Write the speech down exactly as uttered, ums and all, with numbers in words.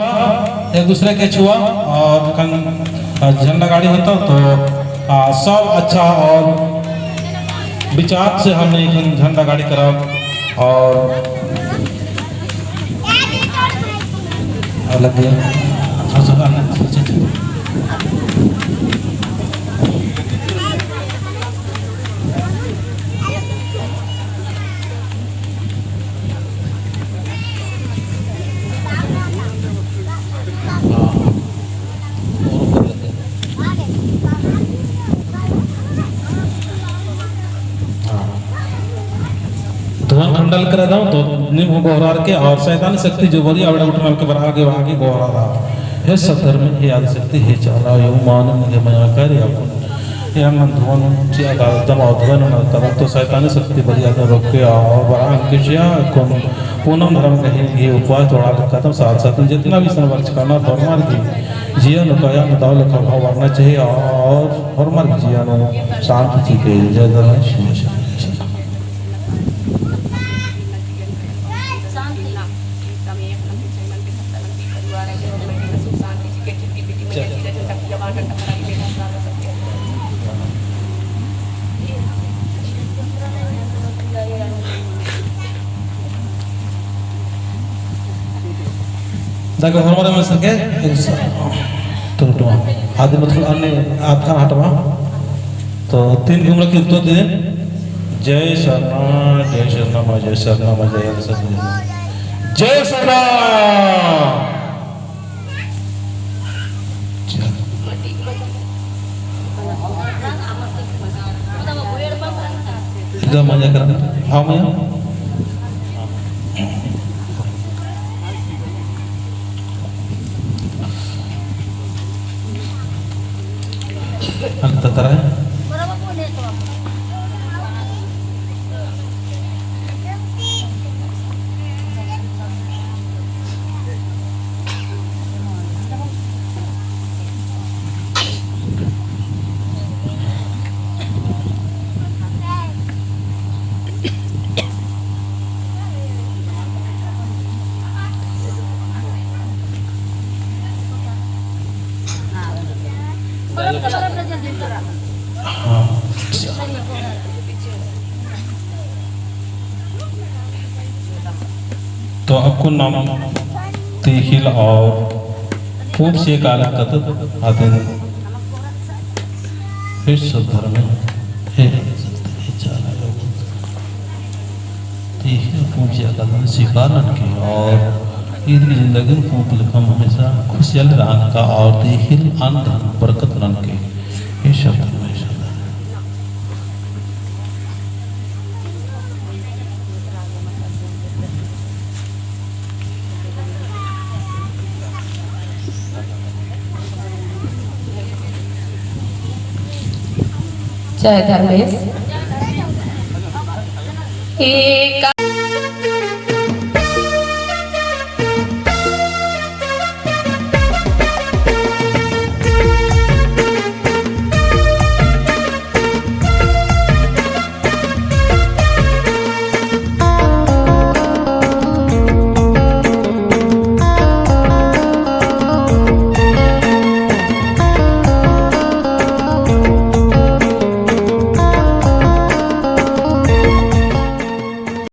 एक दूसरे के छुआ और कन, आ, झंडा गाड़ी होता तो, आ, सब अच्छा और विचार से हमने एक झंडा गाड़ी करा और अलग दिया। अच्छा, अच्छा, अच्छा, अच्छा। धुआं खंडल करे दव तो नीम हूँ गोहरार के और शैतानी शक्ति जो बरी आवड़े उठनल के बरआ गे वहाँ के गोहरार। हे सत धर्म, हे आदि शक्ति, हे चाला, यो मान, हे मया कर, या पुन एंगन धुवन चिआ कादम और धुवन नना कादम तो शैतानी शक्ति बरी आदम रोक के और बरआ के चिआ कुन पूनम धर्म कहीं ये उपवास तोड़ा कादम साथ साथ में जितना भी संघर्ष करना होरमर की जिया नू काया नू दव लेखा भाव बढ़ना चाहिए और होरमर की जिया नू शांति चिके। जय धर्मेश। दागे होरमर में सके, एक स-, तो टुआ। आदि मतलब अन्य आद खान हटवा। तो तीन घुमरा कीर्तन दे। जय सरना, जय सरना माँ, जय सरना माँ, जय सरना। जय सरना। इधर मजा कर। हाँ, मजा। अंत तरह। हाँ। तो अक्कुन नाम तिख़िल और पूंप चिआ कालकत आदिन। हे सत धर्म, हे, हे चाला लोग। तिख़िल पूंप चिआ कालकत स्वीकार ननके और ईद की जिंदगी में पूंप लेखा हमेशा खुशियाली रहन का और तिख़िल अन्न धन बरकत ननके। हे सत धर्म, हे सत धर्म। जय धर्मेश। एक